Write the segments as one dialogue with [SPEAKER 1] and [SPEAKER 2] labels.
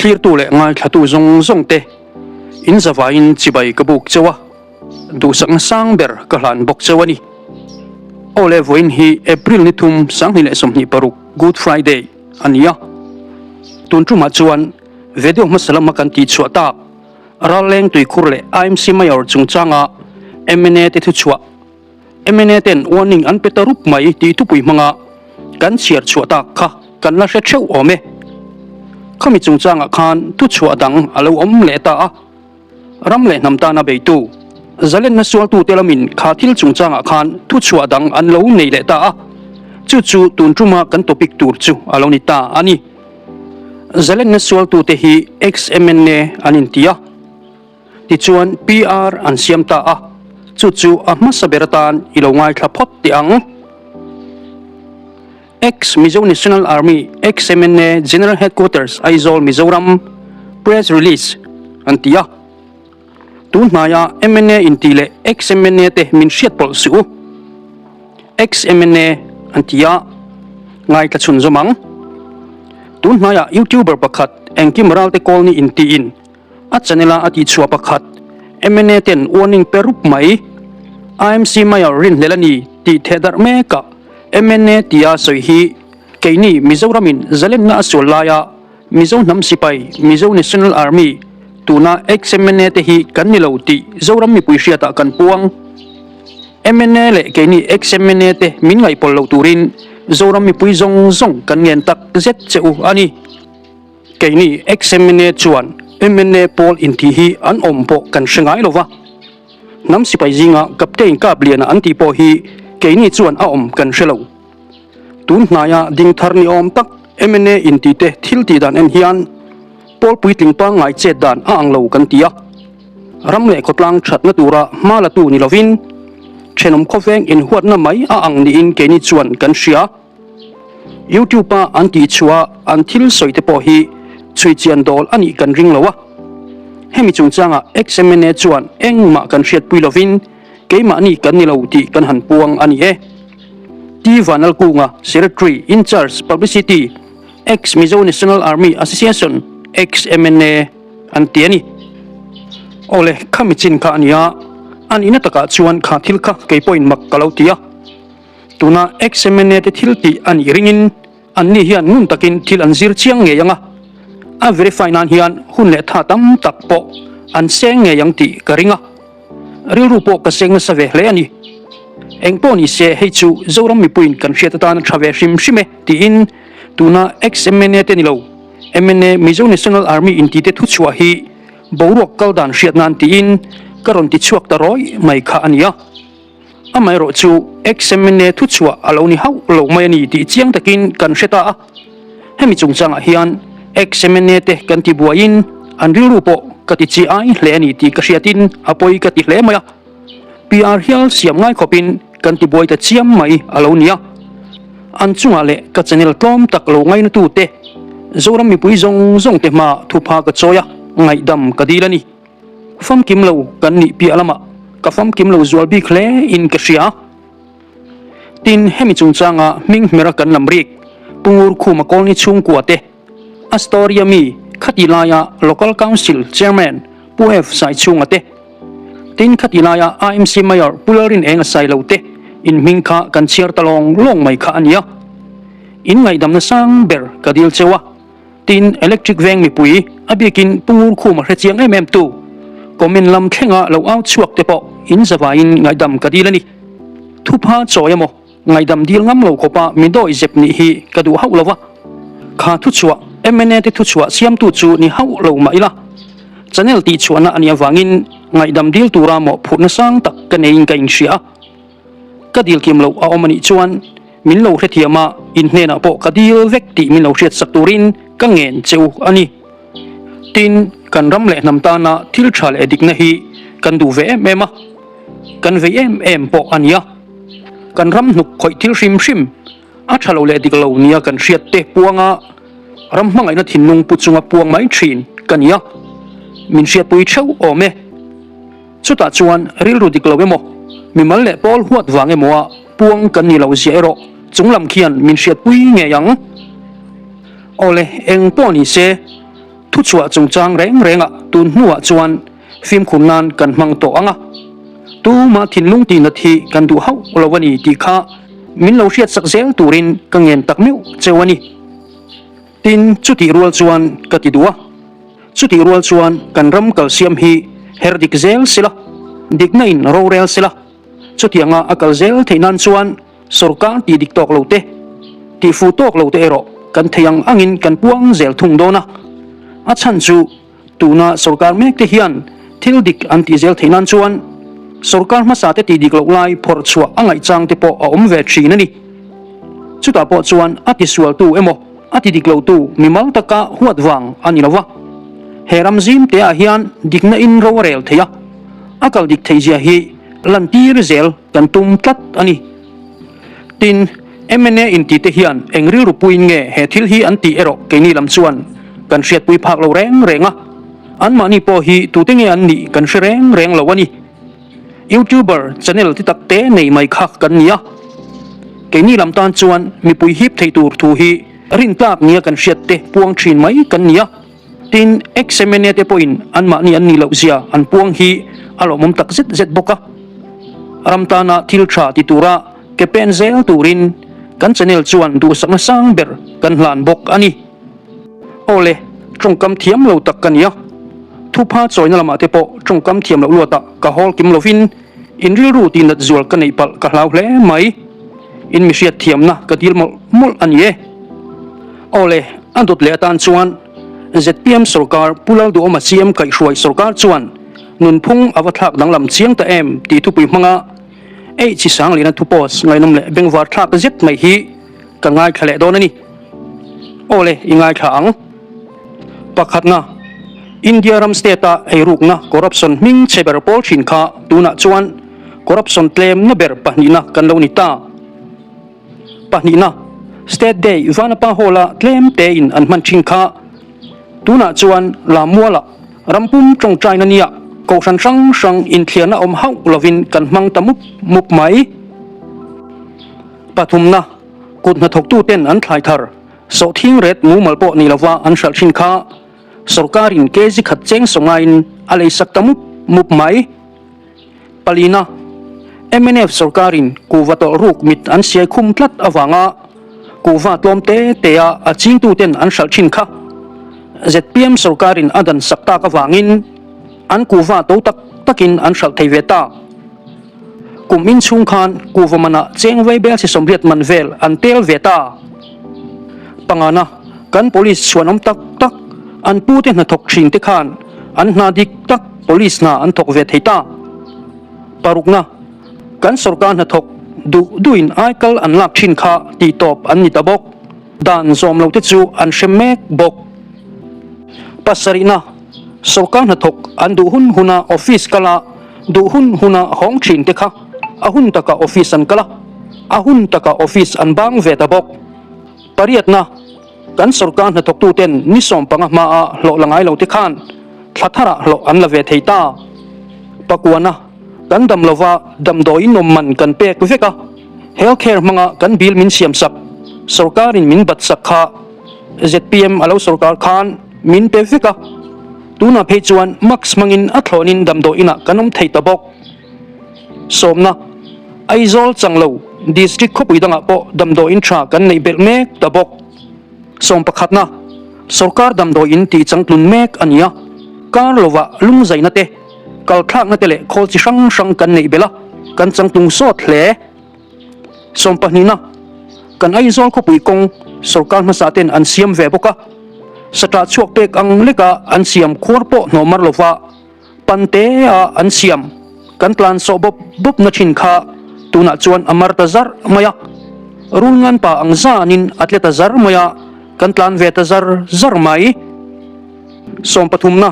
[SPEAKER 1] Thlirtu leh ngaithlatu zawng zawng te in zavaiin chibai ka buk cheu a, duhsakna sang ber ka hlan bawk cheu a ni. Aw le vawiin hi April ni thum 2026 Good Friday a ni a, tun tumah chuan video hmasa lama kan tihchhuah tak Ralleng tuikhur leh IMC Mayor chungchanga mna te thuchhuah Mna ten warning an pe ta rup mai tih thupui hmanga kan chhiar chhuah tak kha kan la hre theuh awm e. Khami chungchangah khan thuchhuah dang a lo awm leh ta a. Ram leh hnam tana beitu zalenna sualtute lamin kha thil chungchangah khan thuchhuah dang an lo nei leh ta a. Chu chu tun tuma kan topic tur chu a lo ni ta a ni. Zalenna sualtute hi ex-MNA an inti a. Tichuan PR an siam ta a, chu chu a hmasa ber atan i lo ngaithla phawt teh ang. Ex Mizo National Army, Ex-MNA, General Headquarters, Aizawl, Mizoram, Press Release an ti a. Tun hnaia MNA inti leh Ex-MNA te min hriat pawlh suh u. Ex-MNA an ti a, ngaithla chhunzawm ang. Tun hnaia YouTuber pakhat Engkim Ralte Kawlni intiin A channel a a tihchhuah pakhat, mna ten warning pe rup mai. IMC Mayor rinhlelh a ni tih theh darh mekah mna tia sawi hi keini Mizoramin zalenna a sual laia Mizo hnam sipai, Mizo National Army, tuna ex-mna te hi kan ni lo tih Zoram mipui hriatah kan puang. Mna leh keini ex-mna te min ngaihpawlh lo turin Zoram mipui zawng zawng kan ngen tak zet che u a ni. Keini ex-MNA chuan MNA pawl intih hi an awm pawh kan hre ngai lo va. Hnam sipai zinga Captain Kapliana an tih pawh hi keini chuan a awm kan hre lo. Tun hnaia ding thar ni awm tak MNA intih te thil tih dan en hian pawl puitling pangngai chet dan a ang lo kan ti a. Ram leh khawtlang thatna tura hma la tu ni lovin thenawm khawveng inhuatna mai a ang niin keini chuan kan hria. YouTube a an tih chhuah a an thil sawi te pawh hi chhui chian dawl a nih kan ring lo a. Hemi chungchangah XMNA chuan engmah kan hriatpui lovin keimahni kan ni lo tih kan han puang a ni e. T Vanlalkunga, Secretary in Charge Publicity, Ex Mizo National Army Association, XMNA, an ti a ni. Awle, khami chin kha a nia, a nihna takah chuan kha thil kha keipawhin mak ka lo ti a. Tuna XMNA te thil tih a nih ringin anni hian ngun takin thil an zir chiang ngei ang a, a verify nan hian hun leh tha tam tak pawh an seng ngei ang tih ka ring a, rilru pawh ka seng nasa ve hle a ni. Eng pawh ni se hei chu Zoram mipuiin kan hriat atan a tha ve hrim hrim e tiin tuna XMNA te ni lo MNA Mizo National Army intite thuchhuah hi boruak kal dan hriat nan tiin ka rawn ti chhuak ta rawih mai kha a ni a. Amaherawh chu XMNA thuchhuah a lo ni hauh lo mai a ni tih chiang takin kan hre ta a. Hemi chungchangah hian XMNA te kan ti buaiin an rilru pawh ka ti chi ai hle a ni tih ka hriatin a pawi ka ti hle mai a. PR hial siam ngai khawpin kan ti buai ta chiam mai a lo ni a. An chungah leh ka channel tlawm tak lo ngainatute Zoram mipui zawng zawng te hmaah thupha ka chawi a, ngaihdam ka dil a ni. Famkim lo kan nih piah lamah ka famkim lo zual bik hle in ka hria. Tin, hemi chungchanga hming hmera kan lam rik Pu Ngurkhuma Kawlni chhungkua te, Astoria mi khati laia Local Council Chairman Pu F Saichhunga te, tin khati laia IMC Mayor Pu Lalrinenga Sailo te in hming kha kan chhiar ta lawng lawng mai kha a nia. In ngaihdamna sang ber ka dil cheu a. Tin, Electric veng mipui, a biakin Pu Ngurkhuma hre chiang em em tu, comment lam thlenga lo au chhuak te pawh in zavaiin ngaihdam ka dil a ni. Thupha chawi emaw, ngaihdam dil ngam lo khawpa mi dawi zep nih hi ka duh hauh lo va. Kha thuchhuah, mna te thuchhuah siamtu chu ni hauh lo mah ila, channel tihchhuahna a nih avangin ngaihdam dil tura mawhphurhna sang tak ka neiin ka inhria a. Ka dil kim loh a awm a nih chuan min lo hrethiam a, in hnenah pawh ka dil vek tih min lo hriatsak turin ka ngen che u a ni. Tin, kan ram leh hnam tana thil tha leh dikna hi kan duh ve em em a, kan vei em em pawh a nia. Kan ram hnuk khawih thil hrim hrim a tha lo leh dik lo nia kan hriat te puanga ram hmangaihna thinlung pu chunga puang mai thin ka nia. Min hriatpui theuh awm e. Chutah chuan rilru dik lo emaw, mimal leh pawl huat vang emaw a puang kan ni lo zia erawh chung lam khian min hriatpui ngei ang. Awle, eng pawh ni se, Thuchhuah chungchang reng rengah tun hnuah chuan fimkhur nan kan hmang tawh ang a, tumah thinlung tihnat hi kan duh hauh lo a ni tih kha min lo hriatsak zel turin ka ngen tak meuh cheu a ni. Tin, chutih rual chuan ka ti duh a, chutih rual chuan kan ram kalsiam hi her dik zel sela, dikna in rorel sela, chutianga a kal zel theih nan chuan Sorkar tih dik tawk lo te, tih fuh tawk lo te erawh kan thei ang angin kan puang zel thung dawn a. A chhan chu tuna sorkar mek te hian thil dik an tih zel theih nan chuan sorkar hmasa te tih dik loh lai phawrh chhuah a ngaihchang te pawh a awm ve thin a ni. Chutah pawh chuan a tisualtu emaw a ti dik lotu mimal taka huat vang a ni lo va. He ram zim te ah hian dikna in ro a rel thei a, a kal dik theih zia hi lantir zel Kan tum tlat a ni. Tin, mna intite hian eng rilru puiin nge he thil hi an tih erawh keini lam chuan kan hriatpui phak lo reng reng a. Anmahni pawh hi tute nge an nih kan hre reng reng lo a ni. Youtuber channel ti tak te nei mai kha kan ni a. Keini lam tan chuan mipui hip thei tur thu hi rintlak nia kan hriat te puang thin mai kan ni a. Tin, ex-MNA te pawhin anmahni an nih loh zia an puang hi a lawmawm tak zet zet bawk a. Ram tana thil tha ti tura ke pen zel turin kan channel chuan duhsakna sang ber kan hlan bawk a ni. Awle, tawngkam thiam lo tak ka ni a. Thupha chawina lamah te pawh tawngkam thiam loh luatah ka hawl kim lovin in rilru tihnat zual ka neih palh ka hlau hle mai. In mi hriat thiamna ka dil mawlh mawlh a ni e. Awle, a dawt leh atan chuan zpm sorkar Pu Lalduhawma CM kaihhruai sorkar chuan nunphung a va thlak danglam chiang ta em tih thupui hmanga ei chi sang lehna thu post ngaihnawm leh bengvar thlak zet mai hi ka ngaithla leh dawn a ni. Awle, i ngaithla ang. Pakhatna, India ram state-a eirukna corruption hming chhe ber pawl thin kha tunah chuan corruption tlemna ber pahnihna kan lo ni ta. Pahnihna, State Day Vanapa Hall-a tlem tein an hman thin kha. Tunah chuan Lammuala rampum tawngtaina nia kohhran hrang hrang inthliarna awm hauh lovin kan hmang ta mup mup mai. Pathumna, Kut hnathawktuten an thlai thar, sawhthing ret mumal pawh ni lova an hralh thin kha sorkarin kg khat cheng sawngaiin a leisak ta mup mup mai. Palina, mnf sorkarin kuhva tawlh ruk mit an siai khum tlat avanga kuhva tlawm te te a a chingtuten an hralh thin kha zpm sorkarin a dan sak tak avangin an kuhva to tak takin an hralh thei ve ta. Kum in chhung khan kuhva manah cheng vaibel si 80 man vel an tel ve ta. Pangana, kan police chhuanawm tak tak an pute hnathawk thin te khan an hna dik tak Police hna an thawk ve thei ta. Parukna, Kan sorkar hnathawk duh duhin aikal an lak thin kha tih tawp an ni ta bawk. Dan zawm lo te chu an hre mek bawk. Pasarihna, Sorkar hnathawk an duh hun huna office kal a, duh hun huna hawng thin te kha a hun taka office an kal a, a hun taka office an bang ve ta bawk. Pariatna, Kan sorkar hnathawktuten ni 15 hmaa hlawh la ngai lote khan thla tharah hlawh an la ve thei ta. Pakuana, kan dam lova damdawiin awm man kan pek vek a, health care hmanga kan bill min siamsak, sorkarin min batsak kha zpm a lo sorkar khan min pe vek a, tunah phei chuan mask hmangin a thlawnin damdawiinah kan awm thei ta bawk. Sawmna, Aizawl Changlo District khawpui dangah pawh damdawiin tha kan neih belh mek ta bawk. Sawmpakhatna, Sorkar damdawiin tih changtlun mek a ni a, kar lovah lungzaina te, kalthlakna te leh khawl chi hrang hrang kan neih belh a, kan changtlung sawt hle. Sawmpahnihna, Kan Aizawl khawpui kawng sorkar hmasa ten an siam ve bawk a, satah chhuak pek ang leka an siam khuar pawh hnawh mar lova, Pante a an siam kan tlan sawh bawp bawp na thin kha tunah chuan a mar ta zar mai a, rulngan pa ang zanin a tle ta zar mai a, kan tlan ve ta zar zar mai. Sawmpathumna,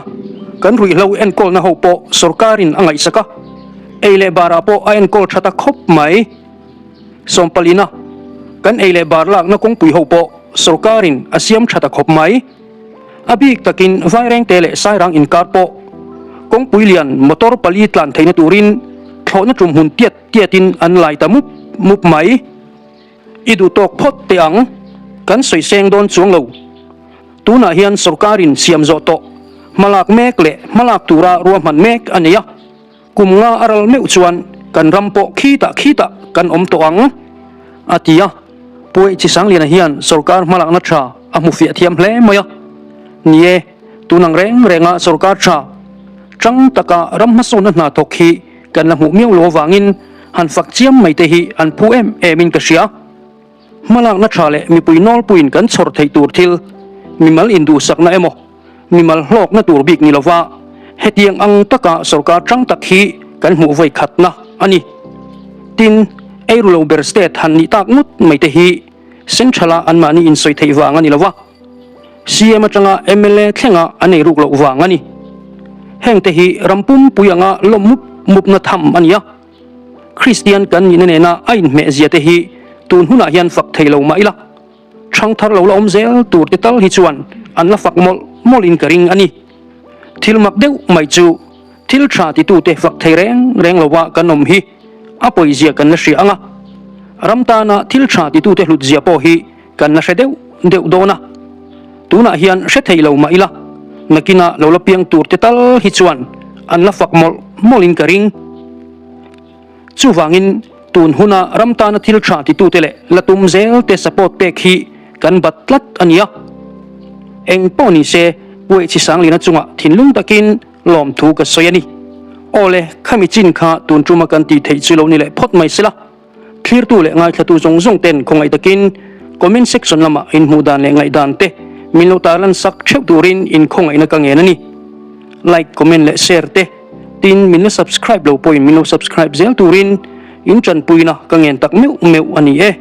[SPEAKER 1] kan ruihhlo enkawlna ho pawh sorkarin a ngaihsak a, ei leh barah pawh a enkawl tha ta khawp mai. Sawmpalina, kan ei leh bar lakna kawngpui ho pawh sorkarin a siam tha ta khawp mai. A bik takin Vairengte leh Sairang inkar pawh kawngpui lian motor pali tlan theihna turin thlawhna tum hmun tiat tiatin an lai ta mup mup mai. I duh tawk phawt teh ang, kan sawi seng dawn chuang lo. Tunah hian sorkarin siam zawh tawh hmalak mek leh hmalak tura ruahman mek a nei a. Kum nga a ral meuh chuan kan ram pawh khitah khitah kan awm tawh ang, a ti a. Puaih Chisangliana hian sorkar hmalakna tha a hmu fiah thiam hle mai a. Ni e, tun ang reng renga sorkar tha tang taka ram hmasawnna hna thawk hi kan la hmuh miau lo avangin han fak chiam mai te hi an phu em emin ka hria. Hmalakna tha leh mipui nawlpuiin kan chhawr theih tur thil, mimal induhsakna emaw, mimal hlawkna tur bik ni lova hetiang ang taka sorkar tang tak hi kan hmuh vawi khatna a ni. Tin, eiru lo ber state han nih tak ngawt mai te hi Central-a anmahni insawi theih vang a ni lova, CM atanga mla thlenga an eiruk loh vang a ni. Hengte hi ram pumpui anga lawm mup mupna tham a ni a. Kristian kan nihna nena a inhmeh zia te hi tun hunah hian fak thei lo mah ila, ṭhangthar lo la awm zel tur te tal hi chuan an la fak mawlh mawlhin ka ring a ni. Thil mak deuh mai chu thil ṭha titute fak thei reng reng lova kan awm hi a pawizia kan la hria ang a, ram tana thil ṭha titute hlutzia pawh hi kan la hre deuh deuh dawn a. Tunah hian hre thei lo mah ila, nakinah lo la piang tur te tal hi chuan an la fak mawlh mawlhin ka ring. Chuvangin tun huna ram tana thil tha titute leh la tum zel te support pek hi kan bat tlat a nia. Eng pawh ni se Puaih Chisanglina chungah thinlung takin lawmthu ka sawi a ni. Awle, khami chin kha tun tuma kan tih theih chu lo ni leh phawt mai sela. Thlirtu leh ngaithlatu zawng zawng ten khawngaih takin comment section lamah in hmuh dan leh ngaihdan te min lo tarlan sak theuh turin in khawngaihna ka ngen a ni. Like, comment leh share te tin min la subscribe lo pawhin min lo subscribe zel turin in tanpuina ka ngen tak meuh meuh a ni e.